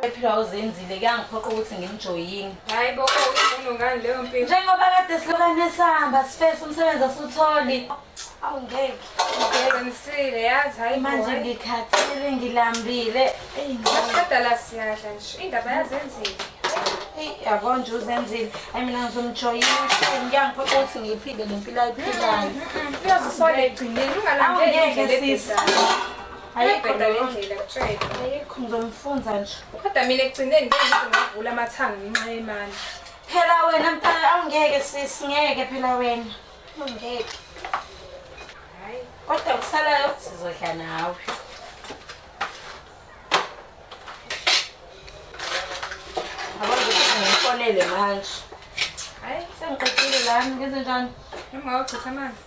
Phela uzenzile kuyangiphoqa ukuthi ngimjoyine. Hayi bo, ungcono ngani leyo mpilo? Njengoba kade silokane sihamba sifese umsebenzi asutholi. Awu ngeke. Ngiqinisile yazi hayi manje ngikhathele ngilambile. Ey ngaqeda la siyadla nje. Indaba yazenzile. Hey yabo nje uzenzile. Hayi mina ngizomjoyina ngiyangiphoqa ukuthi ngiyiphile le mpilo ayiphilayo. Uyazisola egcineni ungalandeli indlela sisi. Ayikho le ndlela kutshela. Ayikho ngizomfunza nje. Kodwa mina ekugcineni ngeke ngivula amathanga ngenxa yemali. Phela wena mntana awungeke sisi ngeke phela wena. Ungeke. Hayi kodwa kusalayo sizodla nawe. Abantu ngifonele manje. Hayi sengiqedile lami ngenze njani? Noma ngawuchitha amanzi.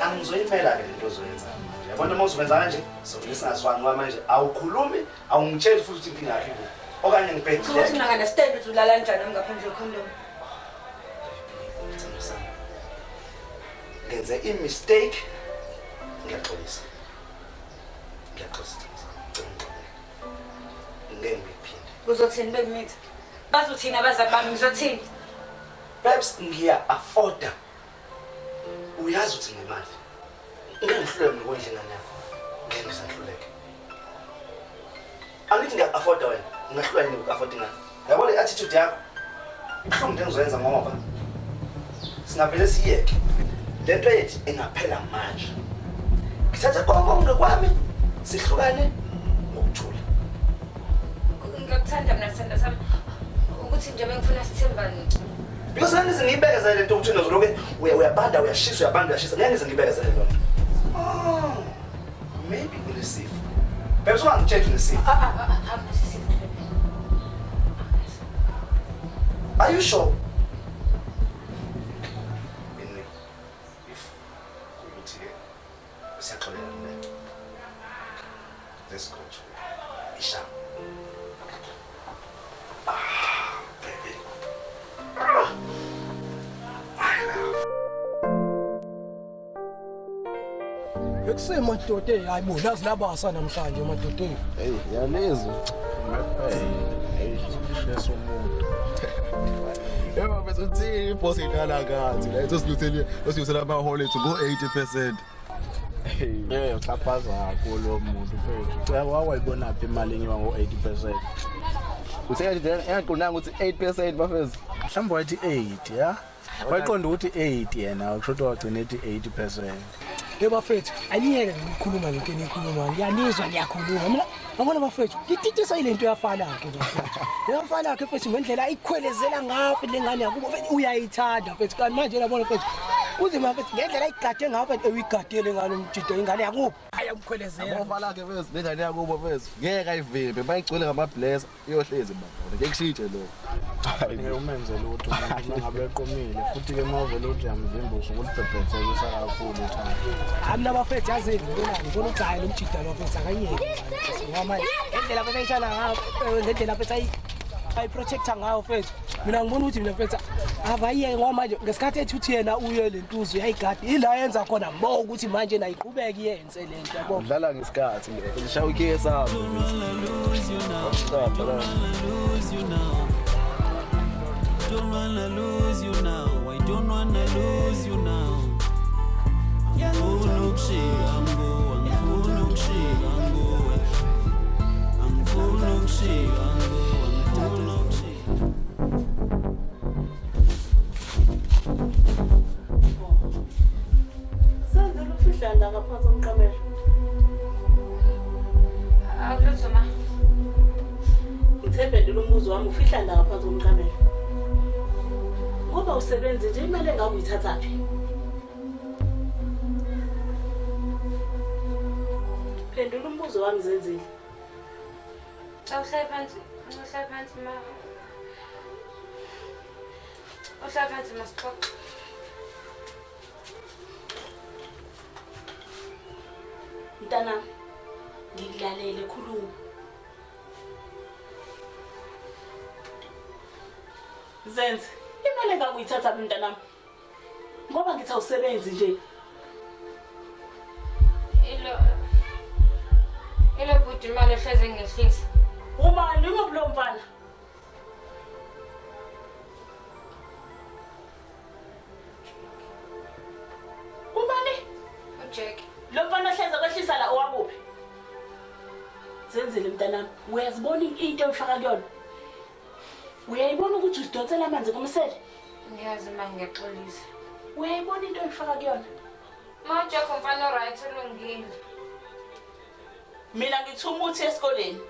Angizoyimela ke lento ozoyenza manje. Yabona uma uzowenza kanje, sobe singazwani ngoba manje awukhulumi, awungitsheli futhi ukuthi inkinga yakho ikuphi. Okanye ngibhedile. Uthi mina understand ukuthi ulala kanjani nami ngaphandle kwecondom. Ngenze i-mistake. Ngiyaxolisa. Ngiyaxolisa. Ngeke ngiphinde. Uzothini bekumitha? Bazothini abazali bami ngizothini? Perhaps ngiya-afforda. Uyazi ukuthi nginemali. Ngeke ngihluleke mina ukondla ingane yakho. Ngeke ngize ngihluleke. Angithi ngiya-afforda wena. Ngingahluleka yini uku-afforda ingane? Yabona i-attitude yakho? Ibuhlungu into engizoyenza ngoba singavele siyeke. Le nto yethu ingaphela manje. Ngithathe konke okungokwami sihlukane ngokuthula. Ngiyakuthanda mina sithanda sami ukuthi nje bengifuna sithembane. Because ngeke ngize ngiyibekezele lento ukuthi uzoloke uyabanda uyashisa uyabanda uyashisa ngeke ngize ngiyibekezele lona. Oh, maybe unesifo. Bese ungangitsheli unesifo. Are you sure? Anyway, if ukuthi siyaxolela mina. Let's go to Isha. Ah, baby. Ah. I love. Ekusemadoda hayi bo nazi labasa namhlanje emadodeni. Hey, yalezwe. Hey, shesa umuntu. Yebo bese uthi iboss idlala kathi la ethosiluthele osiluthela amaholo ethu ngo 80%. Hey, uxhaphaza kakhulu lo muntu mfethu. Cha wawayibona phi imali enyiwa ngo 80%? Uthe kanje engaqondanga ukuthi 8% bafethu. Mhlawumbe wathi 8, ya? Wayiqonda ukuthi 8 yena, kusho ukuthi wagcina ethi 80%. Hey bafethu, aniyeke ukukhuluma lento enikhuluma. Ngiyanizwa ngiyakhuluma. Mina ngabona bafethu, ngititisa ile nto yafana ke bafethu. Yafana ke mfethu ngendlela ayikhwelezela ngayo lengane yakubo mfethu uyayithanda mfethu. Kanti manje yabona mfethu, kunzima mfethu ngendlela ayigade ngayo mfethu uyigadele ngalo umjida ingane yakubo. Ayamkhwelezela. Abafana ke mfethu, lengane yakubo mfethu. Ngeke ayivimbe, bayigcwele ngama-blesser iyohlezi baba. Ngeke kushintshe lokho. Ngeke umenze lutho umuntu mangabe eqomile futhi ke mawuvele uthi uyamvimba usuke ulibhebhethekisa kakhulu uthando. Hayi mina bafethu yazini ngibona ukuthi hayi lo mjida lo mfethu akayeki. Ngoba manje ngendlela mfethu ayithanda ngayo, ngendlela mfethu ayiprotector ngayo mfethu. Mina ngibona ukuthi mina mfethu abayeke ngoba manje ngesikhathi ethi uthi yena uye le ntuzu uyayigada. Ila yenza khona mo ukuthi manje nayiqhubeke iyenze le nto yabo. Udlala ngesikhathi le. Ngishaya ukhiye sami. Don't wanna lose you now. I don't wanna lose you now. Angifuni ukushiya nguwe, angifuni ukushiya nguwe. Angifuni ukushiya nguwe, angifuni ukushiya. Senzela ufihla la ngaphansi komqamelo. Akulutho ma. Ngithembele umbuzo wami ufihla la ngaphansi komqamelo. Ngoba usebenzi nje imali engabe uyithathaphi? Phendula umbuzo wami Zenzile. Cha uhlale phansi, uhlale phansi ma. Uhlale phansi ma sixoxe. Mntanami, ngikulalele khuluma. Zenze, imali engabe uyithathaphi mntanami? Ngoba ngithi awusebenzi nje. Ilo bhuti imali ehleze ngehlisa. Ubani ngobulo mfana? Ubani? UJack. Lo mfana ohleze kwehlisa la owakuphi? Zenzile mntanami, uyazibona into oyifaka kuyona? Uyayibona ukuthi uzidonsela amanzi kumsele? Ngiyazi ma, ngiyaxolisa. Uyayibona into oyifaka kuyona? Ma uJack umfana oright ulungile. Mina ngithuma uthi esikoleni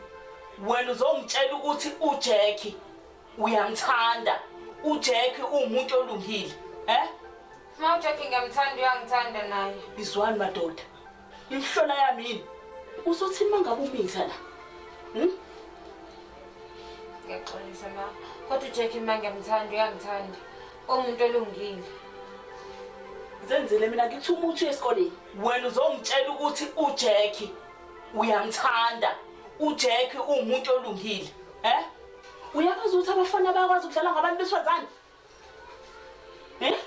wena uzongitshela ukuthi uJack uyamthanda, uJack uwumuntu olungile, eh? Ma uJack ngiyamthanda, uyangithanda naye. Izwani madoda, imhlola yami yini? Uzothini mangabe umitha la? Ngiyaxolisa ma, kodwa uJack ma ngiyamthanda, uyangithanda, uwumuntu olungile. Zenzile mina ngithuma uthi esikoleni wena uzongitshela ukuthi uJack uyamthanda, uJack uwumuntu olungile, eh? Uyakwazi ukuthi abafana bayakwazi ukudlala ngabantu besifazane? Eh?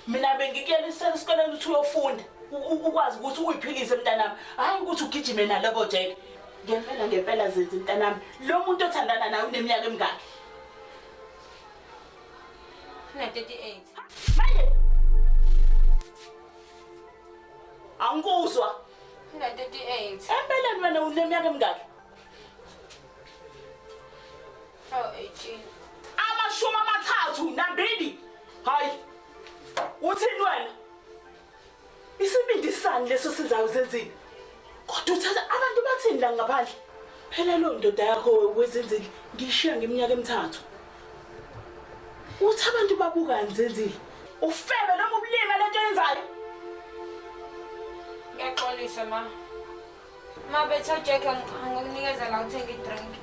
Mina bengikuyelisela esikoleni ukuthi uyofunda, ukwazi ukuthi uyiphilise mntanami, hayi ukuthi ugijime nalabo Jack. Ngempela ngempela Zenzi mntanami, lo muntu othandana naye uneminyaka emingaki? Una-38. Manje angikuzwa. Una-38. Empeleni wena uneminyaka emingaki? Oh, 18. 32. Hayi. Uthini wena? Isibindi sani leso senzayo Zenzile? Kodwa uthatha abantu bathini la ngaphandle? Phela lo ndoda yakho wezenzile ngishiya ngeminyaka emithathu. Uthi abantu babukani Zenzile? Ufebe noma ubulima lento yenzayo? Ngiyaxolisa ma. Ma bethe uJack angakunikeza la uthenga idrink.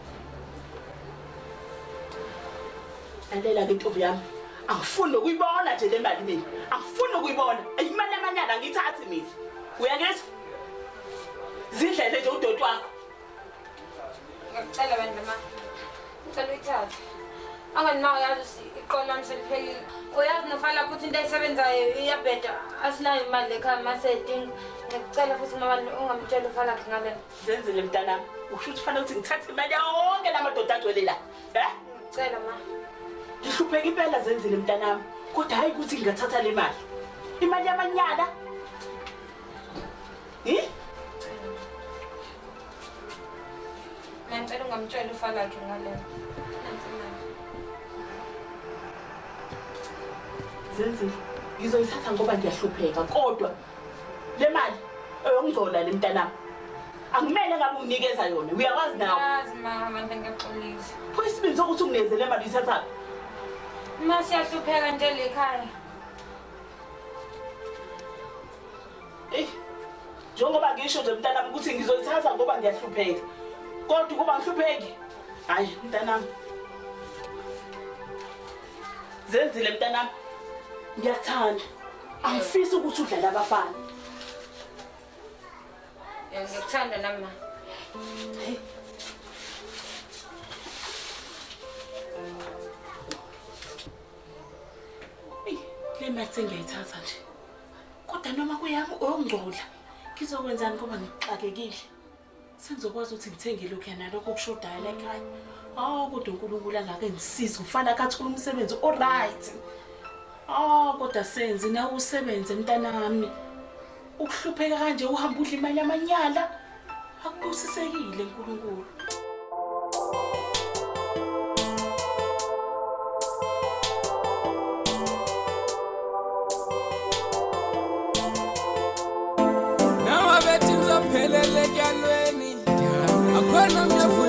Lalela ke intombi yami. Angifuni ukuyibona nje le mali mina. Angifuni ukuyibona. Imali yamanyala ngiyithathi mina. Uyangizwa? Zidlele nje udoti wakho. Ngiyakucela bandla ma. Ngicela uyithathe. Angani ma uyazi iqolo lami seliphelile. Uyazi nofana ukuthi into ayisebenzayo iyabheda, asinayo imali ekhaya masedinga. Ngiyakucela futhi mama ungamtsheli ufana lakhe ngale. Zenzile mntanami. Usho ukuthi fanele ukuthi ngithathe imali yonke lamadoda agcwele la. Eh? Ngicela ma. Ngihlupheka impela Zenzile mntanami. Kodwa hayi ukuthi ngingathatha le mali. Imali yamanyala. Eh? Ngicela ungamtsheli ufana lakhe ngale. Nansi imali. Zenzile, ngizoyithatha ngoba ngiyahlupheka kodwa le mali eyongcola le mntanami. Angimele ngabe unginikeza yona. Uyakwazi nawe? Yazi ma, manje ngiyaxolisa. Pho isibindi sokuthi unginikeze le mali uyithathaphi? Ma siyahlupheka nje le ekhaya. Eh, njengoba ngisho nje mntanami ukuthi ngizoyithatha ngoba ngiyahlupheka. Kodwa kuba ngihlupheki. Hayi mntanami. Zenzile mntanami. Ngiyathanda. Angifisi ukuthi udlale abafana. Ngiyakuthanda nami ma. Hey. Le mali sengiyayithatha nje. Kodwa noma kuyami oyongcola, ngizokwenzani ngoba ngixakekile? Sengizokwazi ukuthi ngithenge lokhu nalokho okushodayo la ekhaya. Awu kodwa uNkulunkulu angake ngisize ufana akathola umsebenzi oright. Awu kodwa senzi nawe usebenze mntanami. Ukuhlupheka kanje uhamba udla imali yamanyala akubusisekile uNkulunkulu. Nawa bethi ngizophelela etyalweni akhona ngiyafuna.